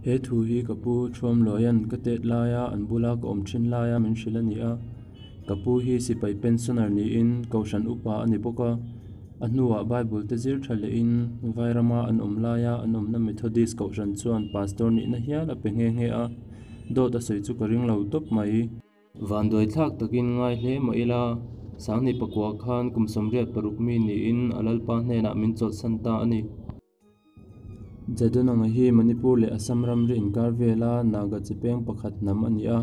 He thu hi ka pu Thuamluaia'n ka tet laia an bula ka awm thin laia min hrilh a ni a. Ka pu hi sipai pensioner niin Kohhran upa a ni bawk a. A hnuah Bible te zir tha lehin Vairama an awm laia an awmna Methodist Kohhran chuan Pastor nihna hial a pe nghe nghe a. Dawt a sawi chu ka ring lo tawp mai. Vanduai thlak takin ngai hle mah ila, Sangni pakua khan kum 86 mi niin a Lalpa hnenah min chawlhsan ta a ni. Jadonanga hi Manipur leh Assam ramri inkar vela Naga chi peng pakhat hnam a ni a.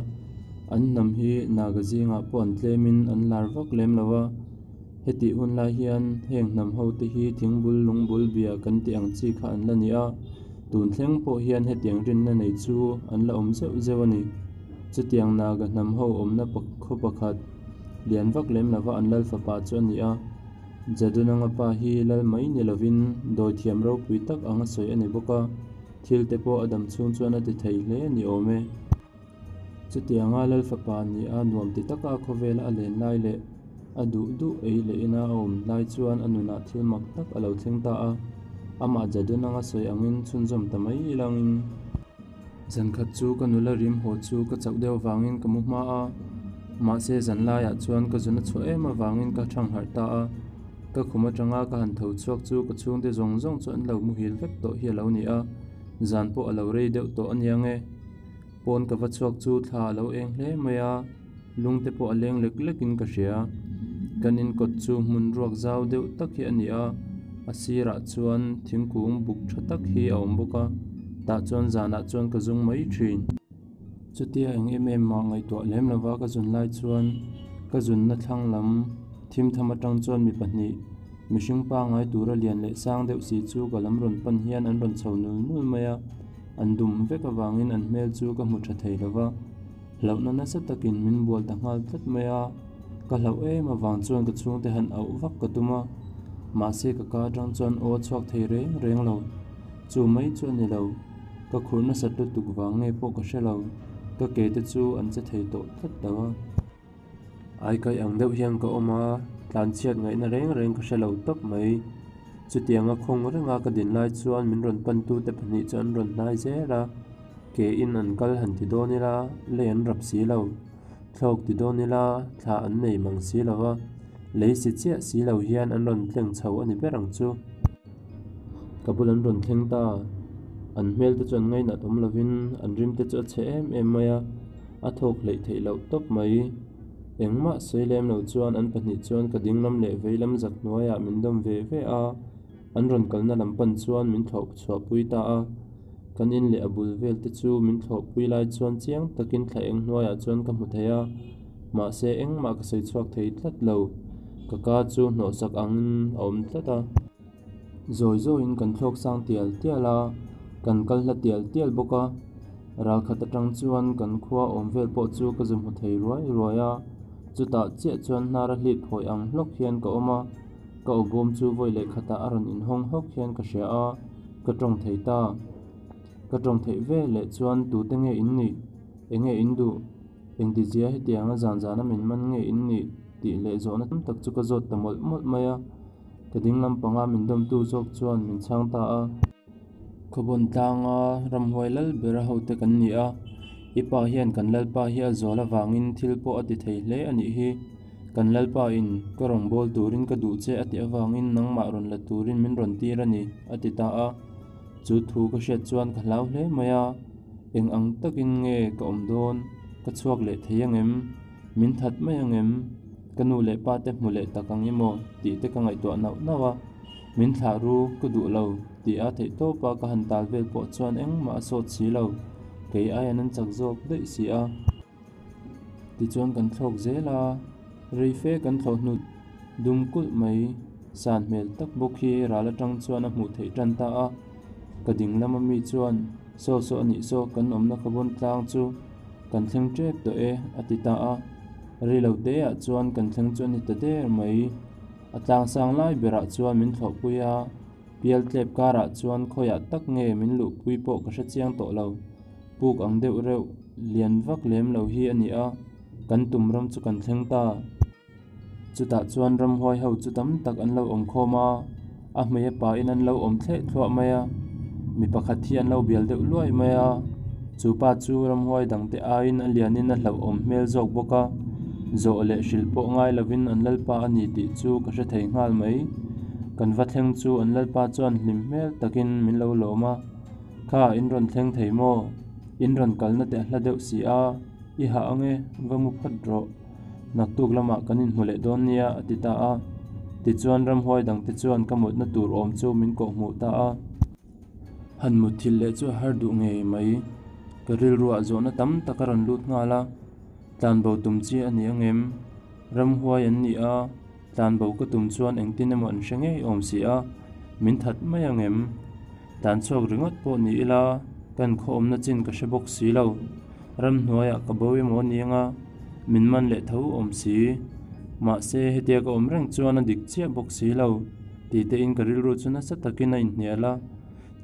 An hnam hi Naga zingah pawh an tlemin an lar vak lem lo a. Hetih hun lai hian heng hnam ho te hi thingbul lungbul bia kan tih ang chi kha an la ni a. Tun thleng pawh hian hetiang rinna nei chu an la awm zeuh zeuh a ni. Chutiang Naga hnam ho awmna khaw pakhat lian vak lem lova an lal fapa chu a ni a. Jadunanga pa hi lal mai ni lovin dawithiam ropui tak anga sawi a ni bawk a, thil te pawh a dam chhung chuan a ti thei hle a ni awm e. Chutianga lal fapa ni a nuam ti taka khawvela a len lai leh a duh duh ei leh ina a awm lai chuan a nunah thil mak tak a lo thleng ta a, amah Jadunanga sawi angin chhunzawm ta mai ilangin. Zankhat chu ka nula rim haw chu ka chauh deuh avangin ka mu hma a, mahse zan laiah chuan ka zun a chhuah em avangin ka thang harh ta a. Ka khum atanga ka han tho chhuak chu ka chhungte zawng zawng chu an lo muhil vek tawh hi a lo ni a, zan pawh a lo rei deuh tawh a nia nge. Pawn ka va chhuak chu thla a lo eng hle mai a, lungte pawh a leng lek lekin ka hria. Kan inkawt chu hmun ruak zau deuh tak hi a ni a, a sirah chuan thingkung buk tha tak hi a awm bawk a, tah chuan zanah chuan ka zung mai thin. Chutia eng em em mah ngaihtuah lem lova ka zun lai chuan ka zunna thlang lam thim tham atang chuan mi pahnih mihring pangngai tura lian leh sang deuh si chu ka lam rawn pan hian an rawn chho nul nul mai a, an dum vek avangin an hmel chu ka hmu tha thei lova. Hlauhna nasa takin min bual ta nghal tlat mai a, ka hlauh em avang chuan ka chhungte han auh vak ka tum a, mahse ka ka atang chuan aw a chhuak thei reng reng lo. Chu mai chu a ni lo, ka khurh nasat lutuk vang nge pawh ka hre lo, ka ke te chu an che thei tawh tlat lo a. Ai kai ang deuh hian ka awm a, tlanchhiat ngaihna reng reng ka hre lo tawp mai. Chutianga khawng renga ka din lai chuan min rawn pantute pahnih chu an rawn hnai zel a, ke in an kal han ti dawn ila lei an rap si lo, thlawk ti dawn ila thla an nei mang si lo va, lei si chiah si lo hian an rawn tleng chho a ni ber ang chu. Ka bul an rawn thleng ta, an hmel te chu an ngainat awm lovin an rim te chu a chhe em em mai a, a thawk hleih theih loh tawp mai. Engmah sawi lem lo chuan an pahnih chuan ka ding lam leh vei lam zak hnuaiah min dawm ve ve a, an rawn kalna lam pan chuan min thlawh chhuahpui ta a. Kan in leh a bul vel te chu min thlawhpui lai chuan chiang takin thla eng hnuaiah chuan ka hmu thei a, mahse engmah ka sawi chhuak thei tlat lo. Ka ka chu hnawhsak angin a awm tlat a. Zawi zawiin kan thlawk sang tial tial a, kan kal hla tial tial bawk a. Ral khat atang chuan kan khua awm vel pawh chu ka zu hmu thei ruai ruai a, chutah chiah chuan hnar a hlit phawi ang hlawk hian ka awm a, ka awbawm chu vawi leh khatah a rawn inhawng hawk hian ka hria a, ka tawng thei ta. Ka tawng theih ve leh chuan tute nge in nih? Enge in duh? Engtizia hetianga zan zana min man nge in nih? tih leh zawhna tam tak chu ka zawt ta mawlh mawlh mai a. Ka ding lampanga min dawmtu zawk chuan min chhang ta a. Khawbawn tlanga ramhuai lal bera hote kan ni a, i pa hian kan lalpa hi a zawl avangin thil pawh a ti thei hle a nih hi. Kan lalpa in ka rawngbâwl turin ka duh che a tih avangin nangmah rawn la turin min rawn tir a ni, a ti ta a. Chu thu ka hriat chuan ka hlau hle mai a, eng ang takin nge ka awm dawn, ka chhuak leh thei angem, min that mai angem, ka nu leh pa te hmu leh tak ang emaw tih te ka ngaihtuah nauh nauh a, min thlah ru ka duh lo tih a theih tawp a ka han tal vel pawh chuan engmah a sawt si lo, kei aiin an chak zawk daih si a. Tichuan kan thlawk zel a, rei fe kan thlawh hnu dum kulh mai san hmel tak bawk hi ral atang chuan a hmuh theih tan ta a. Ka ding lama mi chuan, Saw saw a nih saw, kan awmna khabawn tlang chu kan thleng tep tawh e, a ti ta a. Rei lo te ah chuan kan thleng chu a ni ta der mai. A tlang sang lai berah chuan min thlawhpui a, pial tlep karah chuan khawiah tak nge min luhpui pawh ka hre chiang tawh lo. Puk ang deuh reuh lian vak lem lo hi a ni a, kan tum ram chu kan thleng ta. Chutah chuan ramhuai ho chu tam tak an lo awm khawm a, a hmei a pain an lo awm thleh thluah mai a. Mi pakhat hi an lo bial deuh luai mai a, chu pa chu ramhuai dangte aiin a lianin a hlauhawm hmel zawk bawk a, zawh leh hrilh pawh ngai lovin an lalpa a ni tih chu ka hre thei nghal mai. Kan va thleng chu an lalpa chuan hlim hmel takin min lo lawm a, Kha in rawn thleng thei maw? In rawn kalna te a hla deuh si a, i hah ange, va mu phawt rawh. Naktuk lamah kan inhmu leh dawn nia a ti ta a. Tichuan ramhuai dangte chuan ka mutna tur awm chu min kawhhmuh ta a. Han mutthilh leh chu a har duh ngei mai. Ka rilruah zawhna tam tak a rawn lut nghal a. Tlanbo tum chi a ni angem? Ramhuai an ni a, tlanbo ka tum chuan engtin emaw an hre ngei awm si a, min that mai angem? Tlan chhuak ringawt pawh ni ila, kan khaw awmna chin ka hre bawk si lo. Ramhnuaiah ka bo emaw a ni anga, min man leh tho awm si. Mahse, hetia ka awm reng chuan a dik chiah bawk si lo, ti tein ka rilru chu nasa takin a inhnial a.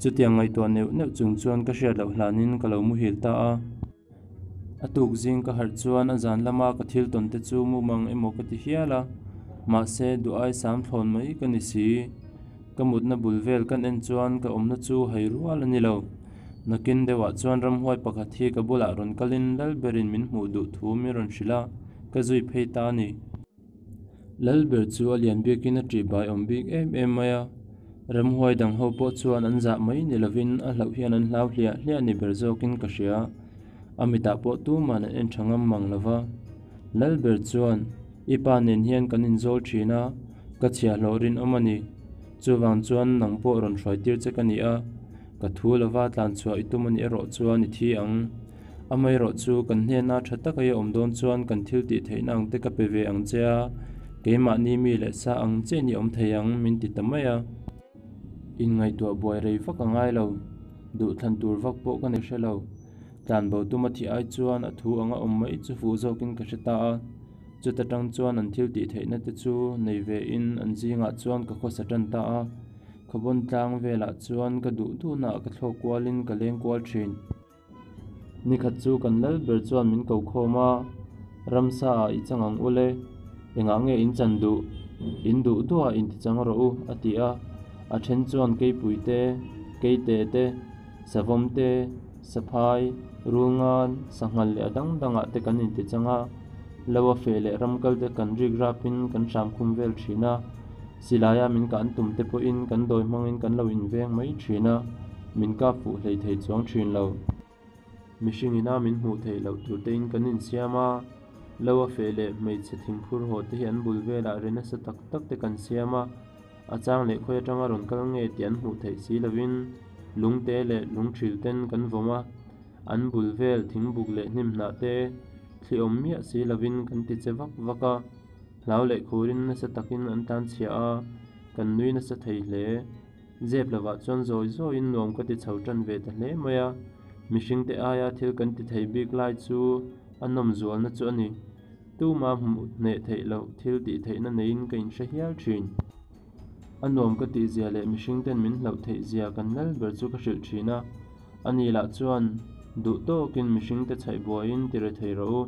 Chutiang ngaihtuah neuh neuh chung chuan ka hriat loh hlanin ka lo muhil ta a. A tuk zing ka harh chuan a zan lama ka thil tawn te chu mumang emaw ka ti hial a, mahse duh ai sam thlawn mai ka ni si. Ka mutna bul vel kan en chuan ka awmna chu hai rual a ni lo. Nakin deuhah chuan ramhuai pakhat hi ka bulah rawn kalin lal berin min hmuh duh thu min rawn hrilh a, ka zui phei ta a ni. Lalber chu a lian biakin a ṭih bai awm bik em em mai a, ramhuai dang ho pawh chuan an zah mai ni lovin a hlauh hian an hlau hliah hliah ni ber zawkin ka hria. A mitah pawh tuman an en ṭha ngam mang lo va. Lalber chuan, I pa nen hian kan inzawl ṭhin a, ka chhiahhlawh rinawm a ni. Chuvang chuan nang pawh rawn hruai tir che ka ni a, ka thu lova tlan chhuah i tum a nih erawh chuan i thi ang. Amaherawhchu, kan hnena tha taka i awm dawn chuan kan thil tih theihna ang te ka pe ve ang che a, keimahni mi leh sa ang chiahin i awm thei ang, min ti ta mai a. Inngaihtuah buai rei vak a ngai lo, duhthlan tur vak pawh ka nei hre lo. Tlanbo tuma thih ai chuan a thu anga awm mai chu fuh zawkin ka hre ta a. Chuta tang chuan an thil tih theihna te chu nei ve in an zingah chuan ka khawsa tan ta a. Khawbawn tlang velah chuan ka duh duhnaah ka thlawk kualin ka leng kual thin. Nikhat chu kan lal ber chuan min ko khawm a, Ramsa ah i chang ang ule, engah nge in chan duh? In duh duh ah inti chang rawh u, a ti a. A then chuan keipui te, keite te, savawm te, saphai, rulngan, sanghal leh a dang dangah te kan inti chang a. Lo a feh leh ramkal te kan rik rapin kan hram khum vel thin a. Silaia min kah an tum te pawhin kan dawi hmangin kan lo inveng mai thin a, min kap fuh hlei thei chuang thin lo. Mihring ina min hmuh theih loh tur tein kan insiam a, lo a feh leh hmeichhe thingphur haw te hi an bul velah ri nasa tak tak te kan siam a, a chang leh khawi atanga rawn kal nge tih an hmuh theih si lovin lungte leh lungthil ten kan vawm a, an bul vel thingbuk leh hnim hnah te thli awm miah si lovin kan ti che vak vak a. Hlau leh khurin nasa takin an tan chhia a, kan nui nasa thei hle. Zep lovah chuan zawi zawiin nuam ka ti chho tan ve ta hle mai a, mihringte aia thil kan ti thei bik lai chu a nawm zualna chu a ni. Tuma hmuh hneh theih loh thil tih theihna neiin ka inhre hial thin. A nuam ka tih zia leh mihringten min hlauh theih zia kan lal ber chu ka hrilh thin a, ani lah chuan duh tawkin mihringte chhaih buaiin ti re thei rawh u.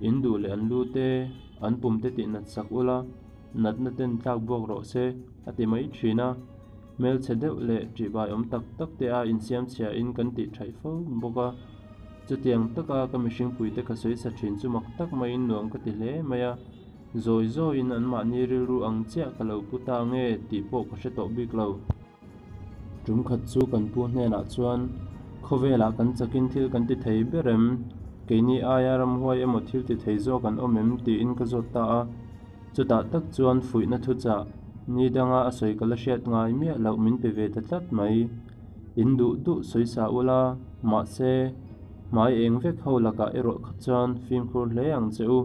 In duh leh an lu te, an pum te tih nat sak ula, natna ten tlak buak rawh se, a ti mai thin a. Hmelchhe deuh leh ṭihbai awm tak tak te a insiam chhia in kan tih ṭhaih fo bawk a. Chutiang taka ka mihringpui te ka sawi sa ṭhin chu mak tak maiin nuam ka ti hle mai a. Zawi zawiin anmahni rilru ang chiah ka lo pu ta nge tih pawh ka hre tawh bik lo. Tum khat chu kan pu hnenah chuan, Khawvelah kan chakin thil kan ti thei ber em? Keini aia ramhuai emaw thil ti thei zawk an awm em? tiin ka zawt ta a. Chutah tak chuan fuihna thuchah, ni danga a sawi ka la hriat ngai miah loh min pe ve ta tlat mai. In duh duh sawi sa ula, mahse, hmai eng vek ho lakah erawh kha chuan fimkhur hle ang che u.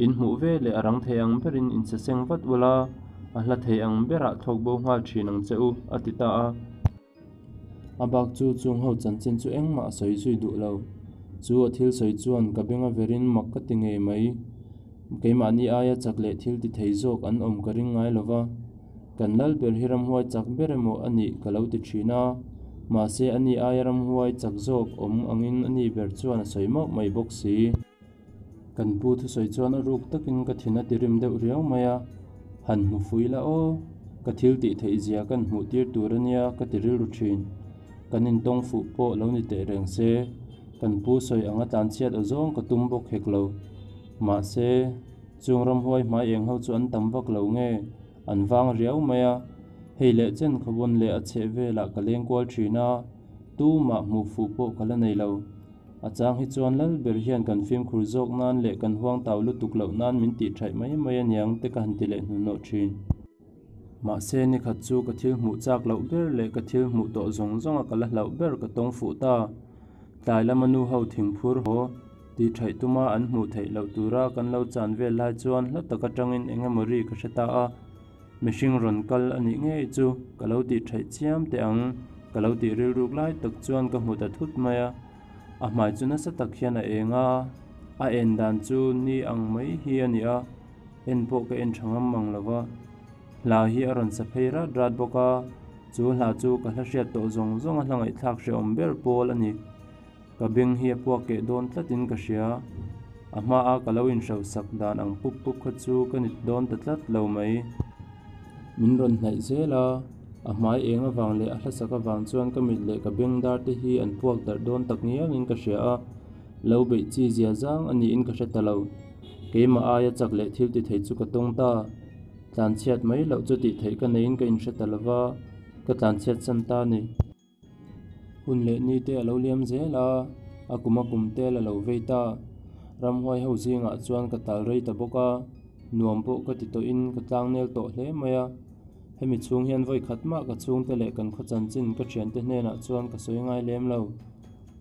In hmuh ve leh a rang thei ang berin insaseng vat ula, a hla thei ang berah thlawk bo nghal thin ang che u, a ti ta a. A bak chu chung ho chanchin chu engmah a sawi zui duh lo. Chu a thil sawi chuan ka benga verin mak ka ti ngei mai. Keimahni aia chak leh thil ti thei zawk an awm ka ring ngai lo va. Kan lal ber hi ramhuai chak ber emaw a nih ka lo ti thin a, mahse ani aia ramhuai chak zawk awm angin ani ber chuan a sawi mauh mai bawk si. Kan pu thusawi chuan a ruk takin ka thin a ti rim deuh riau mai a, han hmu fui la aw, ka thil tih theih zia kan hmuh tir tur a nia ka ti rilru thin. Kan intawng fuh pawh lo ni teh reng se, kan pu sawi anga tlanchhiat aw zawng ka tum bawk hek lo. Mahse, chung ramhuai hmai eng ho chu an tam vak lo nge, an vang riau mai a. Hei leh chen khawbawn leh a chheh velah ka leng kual thin a, tumah hmuh fuh pawh ka la nei lo. A chang hi chuan lal ber hian kan fimkhur zawk nan leh kan huang tau lutuk loh nan min tih thaih mai mai aniang te ka han ti leh hnuhnawh thin. Mahse nikhat chu ka thil hmuh chak loh ber leh ka thil hmuh tawh zawng zawnga ka la hlauh ber ka tawng fuh ta. Tlai lama nu ho thingphur haw tih thaih tuma an hmuh theih loh tura kan lo chan vel lai chuan hla tak atangin eng emaw ri ka hre ta a. Mihring rawn kal a nih ngei chu ka lo tih thaih chiam teh ang, ka lo tih rilruk lai tak chuan ka hmu ta thut mai a. A hmai chu nasa tak hian a eng a, a en dan chu ni ang mai hi a ni a, en pawh ka en tha ngam mang lo va. Hla hi a rawn sa phei rat rat bawk a, chu hla chu ka hla hriat tawh zawng zawng a hla ngaihthlak hrehawm ber pawl a ni. Ka beng hi a puak keh dawn tlatin ka hria. A hmaa ka lo inhrosak dan ang pup pup kha chu ka nit dawn ta tlat lo mai. Min rawn hnaih zel a, a hmai eng avang leh a hlasak avang chuan ka mit leh ka beng dar te hi an puak darh dawn tak ngialin ka hria a, lo beih chi zia zang a niin ka hre ta lo. Keimah aia chak leh thil ti thei chu ka tawng ta. Tlanchhiat mai loh chu tih theih ka neiin ka inhre ta lova, ka tlanchhiat san ta a ni. Hun leh ni te a lo liam zel a, a kum a kum tel a lo vei ta. Ramhuai ho zingah chuan ka tal rei ta bawk a, nuam pawh ka ti tawhin ka tlangnel tawh hle mai a. Hemi chhung hian vawi khat mah ka chhungte leh kan khaw chanchin ka thiante hnenah chuan ka sawi ngai lem lo.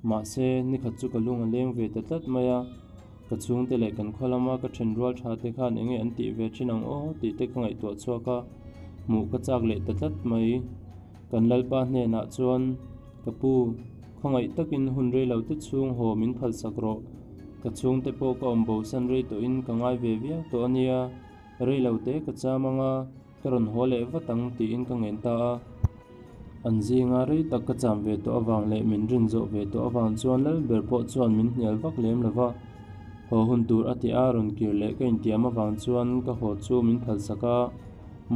Mahse, nikhat chu ka lung a leng ve ta tlat mai a, ka chhungte leh kan khaw lama ka then rual tha te khan enge an tih ve thin ang aw tih te ka ngaihtuah chhuak a, hmuh ka chak leh ta tlat mai. Kan Lalpa hnenah chuan, Ka pu, khawngaih takin hun rei lo te chhung haw min phalsak rawh. Ka chhungte pawh ka awm bosan rei tawhin ka ngai ve viau tawh a nia, rei lo te ka cham ang a, ka rawn haw leh vat ang tiin ka ngen ta a. An zinga rei tak ka cham ve tawh avang leh min rin zawh ve tawh avang chuan Lalber pawh chuan min hnial vak lem lo va. Haw hun tur a ti a, rawn kir leh ka intiam avang chuan ka haw chu min phalsak a.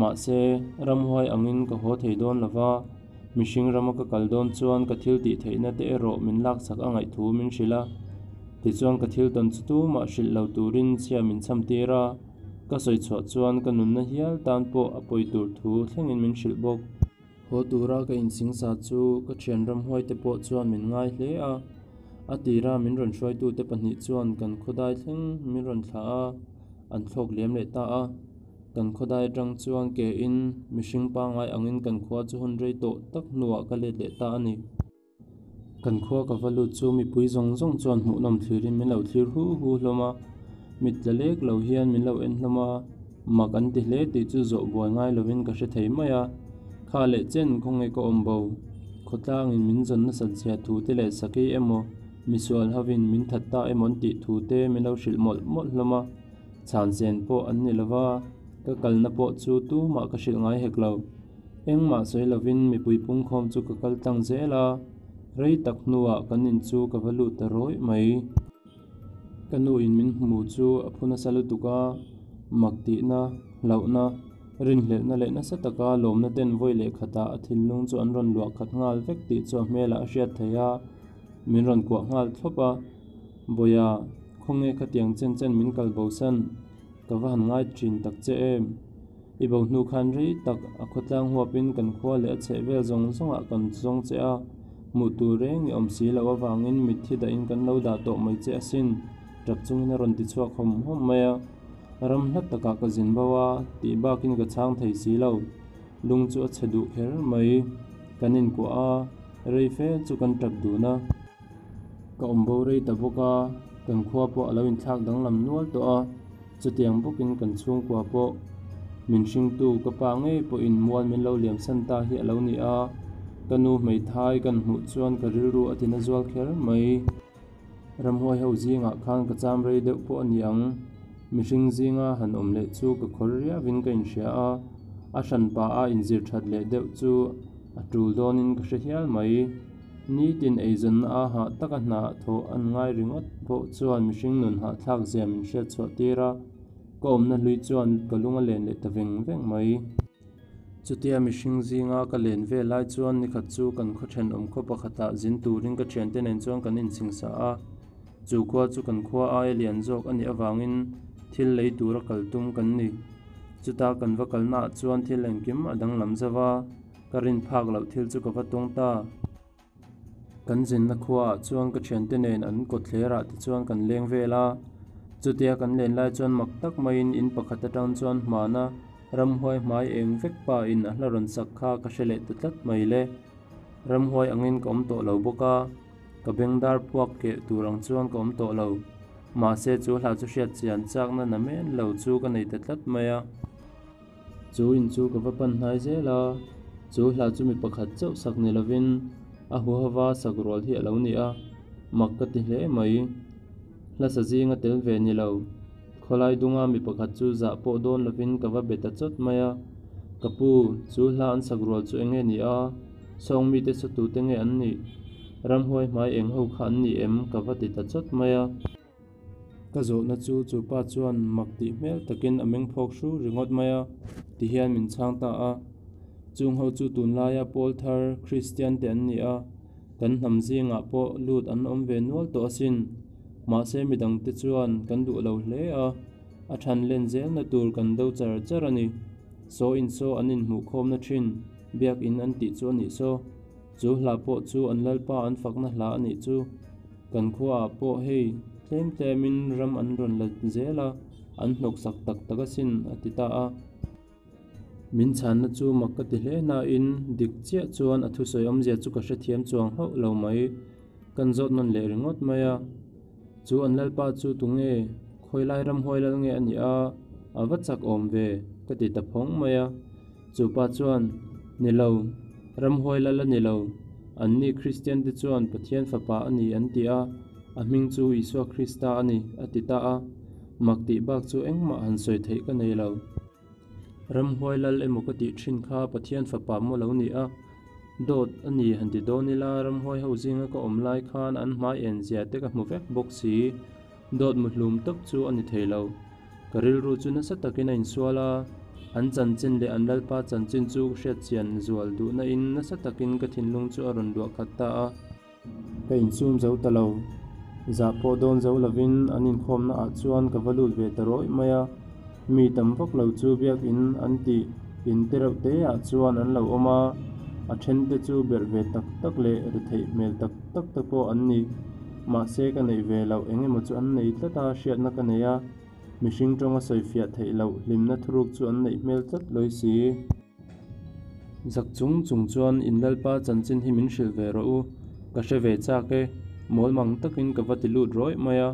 Mahse, ramhuai angin ka haw thei dawn lo va, mihring rama ka kal dawn chuan ka thil tih theihna te erawh min laksak a ngaih thu min hrilh a. Tichuan ka thil tawn chu tumah hrilh lo turin chhia min cham tir a, ka sawi chhuah chuan ka nunna hial tan pawh a pawi tur thu thlengin min hrilh bawk. Haw tura ka insingsa chu ka thian ramhuai te pawh chuan min ngai hle a, a tira min rawn hruaitute pahnih chuan kan khawdai thleng min rawn thlah a, an thlawk liam leh ta a. Kan khawdai atang chuan ke in mihring pangngai angin kan khua chu hun rei tawh tak hnuah ka let leh ta a ni. Kan khua ka va lut chu mipui zawng zawng chuan hmuhnawm thlirin min lo thlir hu hu hlawm a, mit tla lek lo hian min lo en hlawm a, mak an ti hle tih chu zawh buai ngai lovin ka hre thei mai a. Kha leh chen khawnge ka awm bo, khawtlangin min zawn nasat zia thu te leh sakei emaw misual hovin min that ta emaw an tih thu te min lo hrilh mawlh mawlh hlawm a. Chhan chen pawh an ni lova, ka kalna pawh chu tumah ka hrilh ngai hek lo. Engmah sawi lovin mipui pungkhawm chu ka kal tlang zel a, rei tak hnuah kan in chu ka va lut ta rawih mai. Ka nu in min hmu chu a phu nasa lutuk a, mak tihna, hlauhna, rinhlelhna leh nasa taka lawmna ten vawi leh khatah a thinlung chu an rawn luah khat nghal vek tih chu a hmelah a hriat theih a, min rawn kuah nghal thlawp a. Bawiha, khawnge khatiang chen chen min kal bosan, ka va han ngai thin tak che em? I bo hnu khan rei tak a khawtlang huapin kan khua leh a chheh vel zawng zawngah kan zawng che a, hmuh tur reng i awm si loh avangin mitthi dahin kan lo dah tawh mai che asin, tap chungin a rawn ti chhuak hawm hawm mai a. Ram hla takah ka zin bo a, tih bakin ka chhang thei si lo. Lung chu a chhe duh kher mai. Kan inkuah a, rei fe chu kan tap dun a. Ka awm bo rei ta bawk a, kan khua pawh a lo inthlak danglam nual tawh a, chutiang bawkin kan chhungkua pawh min hringtu ka pa ngei pawhin mual min lo liamsan ta hi a lo ni a, ka nu hmeithai kan hmuh chuan ka rilru a tina zual kher mai. Ramhuai ho zingah khan ka cham rei deuh pawh a ni ang, mihring zinga han awm leh chu ka khawr riavin ka inhria a, a hranpa a inzir that leh deuh chu a tul dawnin ka hre hial mai. Nitin eizawnna a hah taka hna thawh an ngai ringawt pawh chuan mihring nun hahthlak zia min hriat chhuah tir a, ka awmna hlui chuan ka lung a len leh ta veng veng mai. Chutia mihring zinga ka len ve lai chuan nikhat chu kan khaw thenawm khaw pakhatah zin turin ka thiante nen chuan kan insingsa a. Chu khua chu kan khua aia lian zawk a nih avangin thil lei tura kal tum kan ni. Chuta kan va kalnaah chuan thil engkim a danglam zauh a, ka rin phak loh thil chu ka va tawng ta. Kan zinna khuaah chuan ka thiante nen an kawtthlerah te chuan kan leng vel a. Chutia kan len lai chuan mak tak maiin in pakhat atang chuan hmana ramhuai hmai eng vek pa in a hla rawn sak kha ka hre leh ta tlat mai le. Ramhuai angin ka awm tawh lo bawk a, ka bengdar puak keh tur ang chuan ka awm tawh lo. Mahse chu hla chu hriat chian chakna na men lo chu ka nei ta tlat mai a. Chu in chu ka va pan hnai zel a, chu hla chu mi pakhat chauh sak ni lovin a huhava sak rual hi a lo ni a, mak ka ti hle mai. Hla sa zinga tel ve ni lo, khawlai dunga mi pakhat chu zah pawh dawn lovin ka va be ta chawt mai a, Ka pu, chu hla an sak rual chu eng nge ni a, sawng mite saw tute nge an nih? Ramhuai hmai eng ho kha an ni em? ka va ti ta chawt mai a. Ka zawhna chu chu pa chuan mak tih hmel takin a meng phawk hru ringawt mai a, ti hian min chhang ta a. Chung ho chu tunlaia pawl thar Kristian te an ni a, kan hnam zingah pawh lut an awm ve nual tawh asin. Mahse midangte chuan kan duh lo hle a, a than len zelna tur kan do char char a ni. Saw in saw an inhmuhkhawmna thin biakin an tih chu a nih saw. Chu hla pawh chu an Lalpa an fakna hla a nih chu. Kan khuaah pawh hei tlem tlemin ram an rawn la zel a, an hnawksak tak tak asin, a ti ta a. Min chhanna chu mak ka ti hle nain dik chiah chuan a thusawi awmzia chu ka hrethiam chuang hauh lo mai. Kan zawt nawn leh ringawt mai a. Chu an Lalpa chu tunge? Khawilai ramhuai lal nge a nih a? A va chak awm ve, ka ti ta phawng mai a. Chu pa chuan, Ni lo, ramhuai lal a ni lo. Anni Kristiante chuan Pathian Fapa a ni an ti a, a hming chu Isua Krista a ni, a ti ta a. Mak tih bak chu engmah han sawi theih ka nei lo. Ramhuai lal emaw ka tih thin kha Pathian Fapa maw lo ni a, dawt a ni han ti dawn ila, ramhuai ho zinga ka awm lai khan an hmai en zia te ka hmu vek bawk si. Dawt muhlum tawp chu a ni thei lo. Ka rilru chu nasa takin a insual a, an chanchin leh an Lalpa chanchin chu ka hriatchian zual duhna in nasa takin ka thinlung chu a rawn luah khat ta a. Ka insum zo ta lo. Zah pawh dawn zo lovin an inkhawmna ah chuan ka va lut ve ta rawih mai a. Mi tam vak lo chu biakin an tih in te reuh te ah chuan an lo awm a, a then te chu berh ve tak tak leh retheih hmel tak tak te pawh an ni. Mahse ka neih ve loh eng emaw chu an nei tlat a hriatna ka nei a, mihring tawnga sawifiah theih loh hlimna thuruk chu an neih hmel tlat lawi si. Zak chung chung chuan in Lalpa chanchin hi min hrilh ve rawh u, ka hre ve chak e, mawl mang takin ka va ti lut rawih mai a.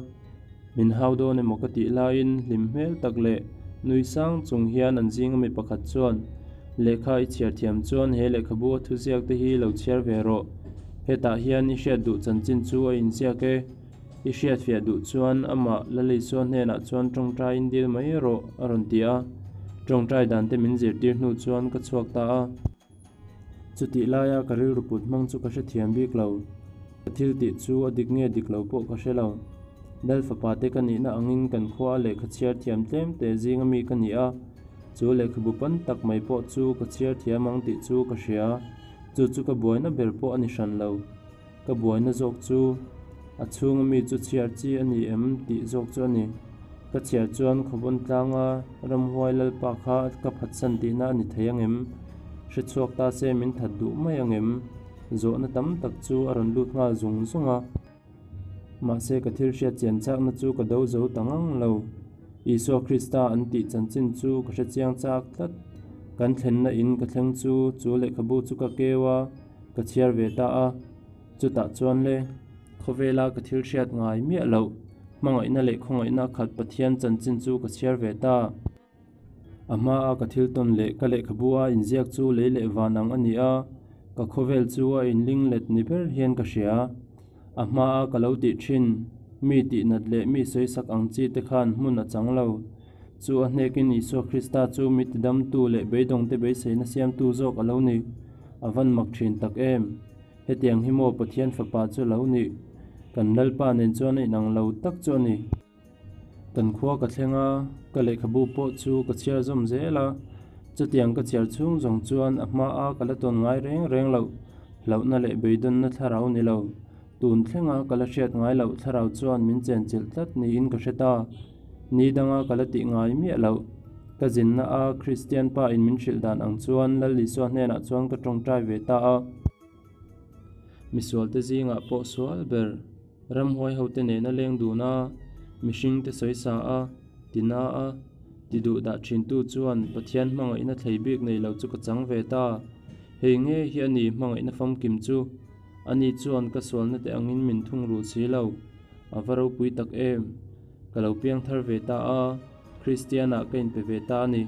Min hau dawn emaw ka tih laiin hlim hmel tak leh nui sang chung hian an zinga mi pakhat chuan, Lehkha i chhiar thiam chuan he lehkhabu a thuziak te hi lo chhiar ve rawh. Hetah hian i hriat duh chanchin chu a inziak e. I hriatfiah duh chuan amah Lalisua hnenah chuan tawngtaiin dil mai rawh a rawn ti a. Tawngtai dan te min zirtir hnu chuan ka chhuak ta a. Chutih laia ka rilru put hmang chu ka hrethiam bik lo. Ka thil tih chu a dik nge dik lo pawh ka hre lo. Lal fapa te ka nihna angin kan khua a lehkha chhiar thiam tlem te zinga mi ka ni a, chu lehkhabu pan tak mai pawh chu ka chhiar thiam ang tih chu ka hria. Chu chu ka buaina ber pawh a ni hran lo. Ka buaina zawk chu a chhunga mi chu chhiar chi a ni em tih zawk chu a ni. Ka chhiar chuan Khawbawn tlanga ramhuai lalpa kha ka phatsan tihna a ni thei ang em? Hre chhuak ta se min that duh mai ang em? Zawhna tam tak chu a rawn lut nghal zung zung a. Mahse ka thil hriat chian chakna chu ka do zo ta ngang lo. Isua Krista an tih chanchin chu ka hre chiang chak tlat. Kan thlenna in ka thleng chu chu lehkhabu chu ka keu a. Ka chhiar ve ta a, chutah chuan le, khawvela ka thil hriat ngai miah loh, hmangaihna leh khawngaihna khat Pathian chanchin chu ka chhiar ve ta. A hmaa ka thil tawn leh ka lehkhabu a inziak chu lei leh van ang a ni a, ka khawvel chu a inling let ni ber hian ka hria. A hmaa ka lo tih thin, mi tihnat leh mi sawisak ang chi te khan hmun a chang lo. Chu a hnekin Isua Krista chu mi tidamtu leh beidawngte beiseina siamtu zawk a lo ni. A van mak thin tak em! Hetiang hi maw Pathian Fapa chu lo nih? Kan Lalpa nen chuan a inang lo tak chu a ni. Kan khua ka thleng a, ka lehkhabu pawh chu ka chhiar zawm zel a. Chutiang ka chhiar chhung zawng chuan a hmaa ka la tawn ngai reng reng loh, hlauhna leh beidawnna thlarau ni lo. Tun thlenga ka la hriat ngai loh thlarau chuan min chenchilh tlat niin ka hre ta. Ni danga ka la tih ngai miah loh. Ka zinna a Kristian pa in min hrilh dan ang chuan Lal Isua hnenah chuan ka tawngtai ve ta a. Misualte zingah pawh sual ber ramhuai hote nena leng dun a, mihringte sawisa a, tina a, ti duh dah thintu chuan Pathian hmangaihna thlei bik nei lo chu ka chang ve ta. Hei ngei hi a ni hmangaihna famkim chu. Ani chuan ka sualna te angin min thung rul si lo. A va ropui tak em! Ka lo piang thar ve ta a, Kristianah ka inpe ve ta a ni.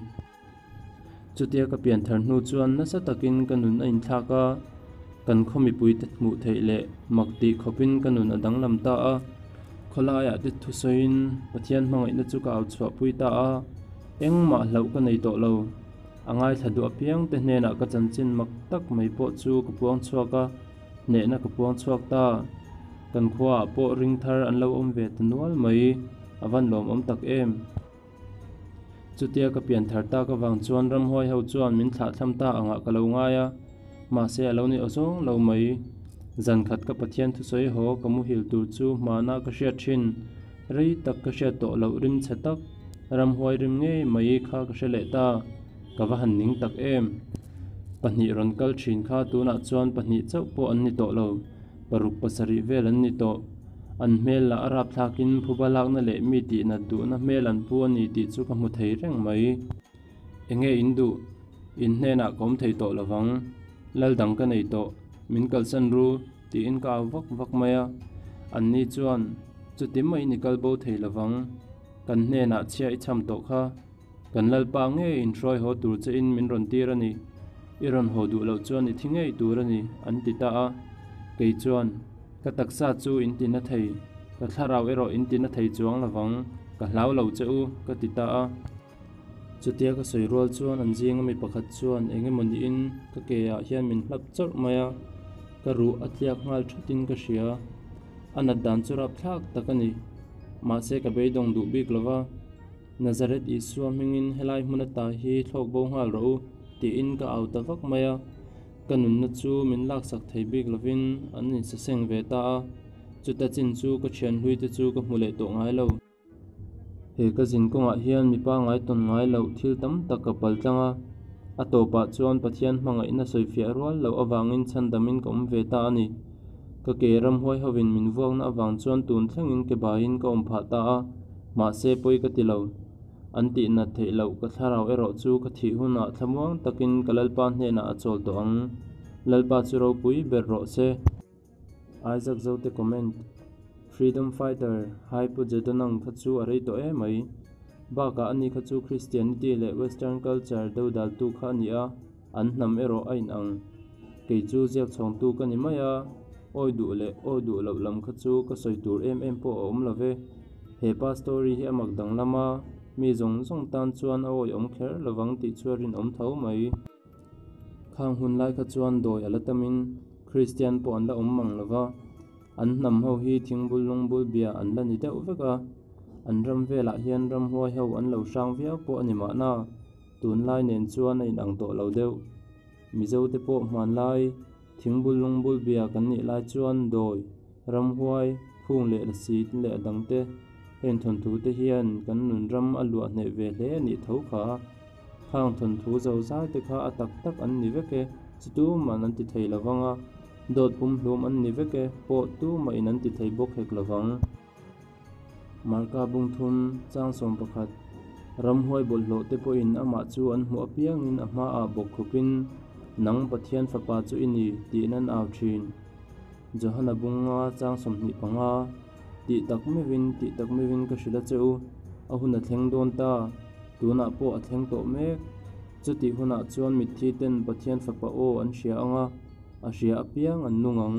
Chutia ka pian thar hnu chuan nasa takin ka nun a inthlak a, kan khaw mipuite hmuh theih leh mak tih khawpin ka nun a danglam ta a. Khawlaiah te thusawiin Pathian hmangaihna chu ka au chhuahpui ta a, engmah hlauh ka nei tawh lo. A ngaithla duh apiang te hnenah ka chanchin mak tak mai pawh chu ka puang chhuak a, hnehna ka puang chhuak ta. Kan khuaah pawh ring thar an lo awm ve ta nual mai, a van lawmawm tak em. Chutia ka pian thar tak avang chuan ramhuai ho chuan min thlahthlam ta angah ka lo ngai a, mahse a lo ni awzawng lo mai. Zan khat ka Pathian thusawi haw ka muhil tur chu hmana ka hriat thin, rei tak ka hriat tawh loh rim chhe tak, ramhuai rim ngei mai kha ka hre leh ta, ka va han ning tak em. Pahnih rawn kal thin kha tunah chuan pahnih chauh pawh an ni tawh lo, paruk pasarih vel an ni tawh. An hmel lah a rapthlakin phuba lakna leh mi tihnat duhna hmel an pu a ni tih chu ka hmu thei reng mai. Enge in duh? In hnenah ka awm thei tawh lovang. Lal dang ka nei tawh. Min kalsan ru, tiin ka au vak vak mai a. Anni chuan, Chuti maiin i kal bo thei lovang. Kan hnenah chhia i cham tawh kha. Kan Lalpa ngei inhruai haw tur che in min rawn tir a ni. I rawn haw duh loh chuan i thi ngei tur a ni, an ti ta a. Kei chuan, Ka taksa chu in ti na thei, ka thlarau erawh in ti na thei chuang lovang, ka hlau lo che u, ka ti ta a. Chutia ka sawi rual chuan an zinga mi pakhat chuan eng emaw niin ka ke ah hian min hlap chawrh mai a, ka ruh a tliak nghal thatin ka hria. A nat dan chu rapthlak tak a ni. Mahse ka beidawng duh bik lova. Nazareth Isua hmingin helai hmun ata hi thlawk bo nghal rawh u, tiin ka au ta vak mai a. Ka nunna chu min laksak thei bik lovin an insaseng ve ta a, chuta chin chu ka thian hluite chu ka hmu leh tawh ngai lo. He ka zin kawngah hian mi pangngai tawn ngai loh thil tam tak ka pal tlang a, a tawpah chuan Pathian hmangaihna sawifiah rual loh avangin chhandamin ka awm ve ta a ni. Ka ke ramhuai hovin min vuakna avang chuan tun thlengin ke baiin ka awm phah ta a, mahse pawi ka ti lo. An tih nat theih loh ka thlarau erawh chu ka thih hunah thlamuang takin ka Lalpa hnenah a chawl tawh ang. Lalpa chu ropui ber rawh se. Isaac Zote Comment, Freedom Fighter, Hai Pu Jedonang kha chu a rei tawh em mai. Bakah ani kha chu Christianity leh Western culture dodaltu kha a ni a. An hnam erawh a inang. Kei chu ziak chhawngtu ka ni mai a, awi duh leh awi duh loh lam kha chu ka sawi tur em em pawh a awm lo ve. He pa story hi a mak danglam a, mi zawng zawng tan chuan a awi awm kher lovang tih chu a rinawm tho mai. Khang hun lai kha chuan dawi a la tamin Kristian pawh an la awm mang lo va, an hnam ho hi thingbul lungbul bia an la ni deuh vek a, an ram velah hian ramhuai ho an lo hrang viau pawh a ni mahna. Tunlai nen chuan a inang tawh lo deuh. Mizote pawh hmanlai thingbul lungbul bia kan nih lai chuan dawi, ramhuai, phung leh lasi leh a dangte heng thawnthu te hian kan nun ram a luah hneh ve hle a nih tho kha. Khang thawnthu zozai te kha a tak tak an ni vek e, chu tuman an ti thei lovang a, dawt pumhlum an ni vek e pawh tumahin an ti thei bawk hek lovang. Marka bungthum chang 11 Ramhuai bawlhhlawh te pawhin amah chu an hmuh apiangin a hmaah bawk khupin, Nang Pathian fapa chu i ni, tiin an au thin. Johana bunga chang 25 Tih tak meuhin, tih tak meuhin ka hrilh a che u, a hun a thleng dawn ta, tunah pawh a thleng tawh mek. Chutih hunah chuan mitthi ten Pathian fapa aw an hria ang a, a hria apiang an nung ang.